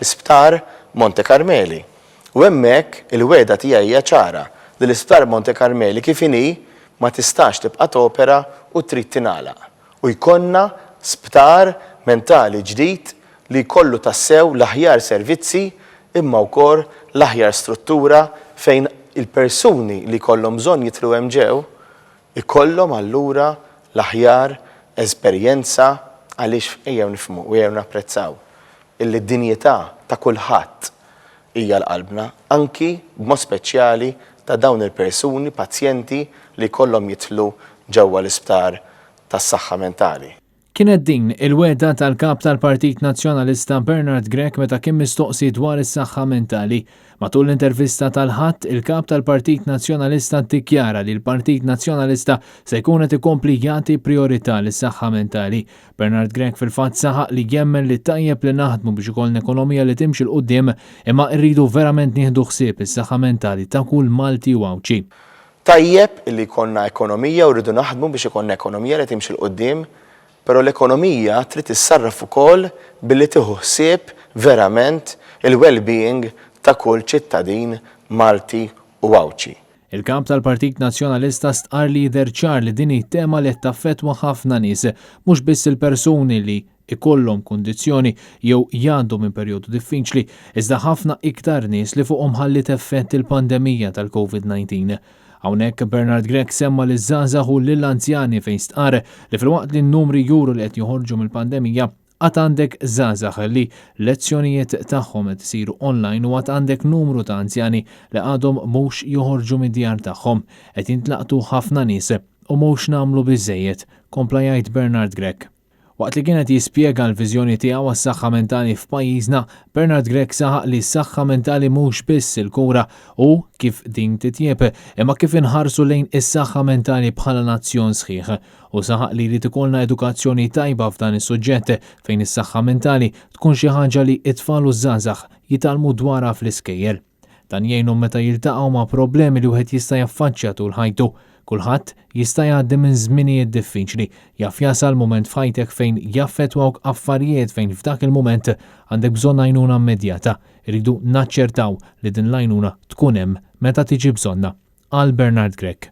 Isptar Monte Carmeli. U hemmhekk il-wegħda tiegħi hija ċara, li l-Isptar Monte Carmeli kif inhi ma tistax tibqa' topera u trid tingħalaq. U jkollna sptar mentali ġdid li jkollu tassew l-aħjar servizzi imma wkoll l-aħjar struttura fejn il-persuni li jkollhom bżonn jidħlu hemm ġew ikollhom allura l-aħjar esperjenza għaliex ejjew nifhmu u ejjew napprezzaw illi d-dinjità ta' kulħadd hija għal qalbna, anki b'mod speċjali ta' dawn il-persuni, pazjenti li jkollhom jidħlu ġewwa l-isptar tas-saħħa mentali. Kienet din il-wegħda tal-Kap tal-Partit Nazzjonalista Bernard Grech meta kien mistoqsi dwar is-saħħa mentali. Matul l-intervista tal-Ħadd, il-Kap tal-Partit Nazzjonalista ddikjara li l-Partit Nazzjonalista se jkun qed ikompli jagħti prijorità lis-saħħa mentali. Bernard Grech fil-fatt saħaq li jemmen li tajjeb li naħdmu biex ikollna ekonomija li timxi 'l quddiem imma rridu verament nieħdu ħsieb is-saħħa mentali ta' kull Malti u Għawdxi. Tajjeb illi jkollna ekonomija u rridu naħdmu biex ikollna ekonomija li timxi 'l quddiem, però l-ekonomija trid tissarraf ukoll billi tieħu ħsieb verament il-well-being ta' kull ċittadin Malti u Għawdxi. Il-Kap tal-Partit Nazzjonalista stqarr li jidher ċar li din hi tema li qed taffettwa ħafna nies, mhux biss il-persuni li ikollhom kundizzjoni jew jgħaddu minn perjodu diffiċli, iżda ħafna iktar nies li fuqhom ħalliet effett il-pandemija tal-Covid 19. Hawnhekk Bernard Grech semma liż-żgħażagħ u lill-anzjani fejn stqarr li filwaqt li n-numri juru li qed joħorġu mill-pandemija, għad għandek żgħażagħ li lezzjonijiet tagħhom qed isiru online u għad għandek numru ta' anzjani li għadhom mhux joħorġu mid-djar tagħhom. Qed jintlaqtu ħafna nies u mhux nagħmlu biżżejjed, kompla jgħid Bernard Grech. Waqt li kien qed jispjega l-viżjoni tiegħu għas-saħħa mentali f'pajjiżna, Bernard Grech saħaq li s-saħħa mentali mhux biss il-kura u kif din titjieb, imma kif inħarsu lejn is-saħħa mentali bħala nazzjon sħiħ. Hu saħaq li jrid ikollna edukazzjoni tajba f'dan is-suġġett fejn is-saħħa mentali tkun xi ħaġa li t-tfal u ż-żgħażagħ jitgħallmu dwarha fl-iskejjel. Dan jgħinhom meta jiltaqgħu ma' problemi li wieħed jista' jaffaċċja tul ħajtu. Kulħadd jista' jgħaddi minn żminijiet diffiċli. Jaf jasal mument f'ħajtek fejn jaffettwawk affarijiet fejn f'dak il-mument għandek bżonn għajnuna immedjata. Irridu naċċertaw li din l-għajnuna tkun hemm meta tiġi bżonnha, qal Bernard Grech.